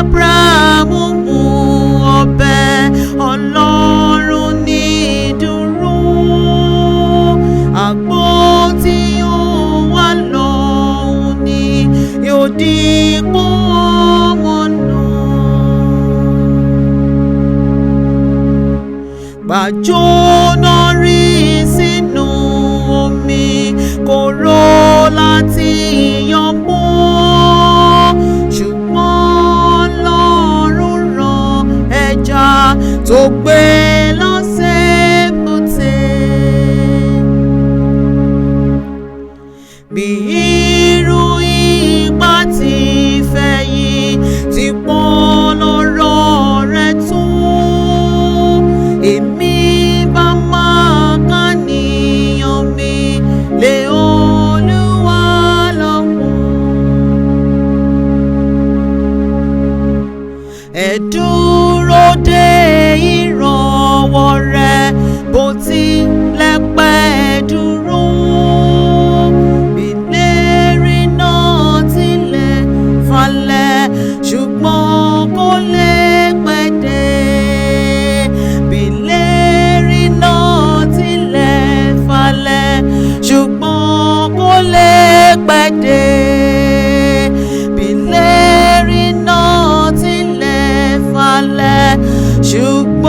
Ábúráhámù mú ọbẹ̀ Ọlọ́run ní dúró. Àgbo tí ó wà lọ́hùn ni yóò dípò ọmọ náà. Gbàjóná rí sínú omi kóró láti yan mọ́. Ṣùgbọ́n Ọlọ́run rán ẹja tó gbé lọ sébùté. Bí irú ipá ti fẹ́ yìí ti pọ̀ lọ́rọ̀ rẹ̀ tó. Èmi bá máa kàníyàn mi lé Olúwa lọ́wọ́. Ẹ dúró de ìrànwọ́ rẹ̀ bó tilẹ̀ pẹ́ dúró. Ìlérí náà tilẹ̀ falẹ̀ ṣùgbọ́n kò lè pẹ́ dé. Ìlérí náà tilẹ̀ falẹ̀ ṣùgbọ́n kò lè pẹ́ dé. Ìlérí náà tilẹ̀ falẹ̀ ṣùgbọ́n.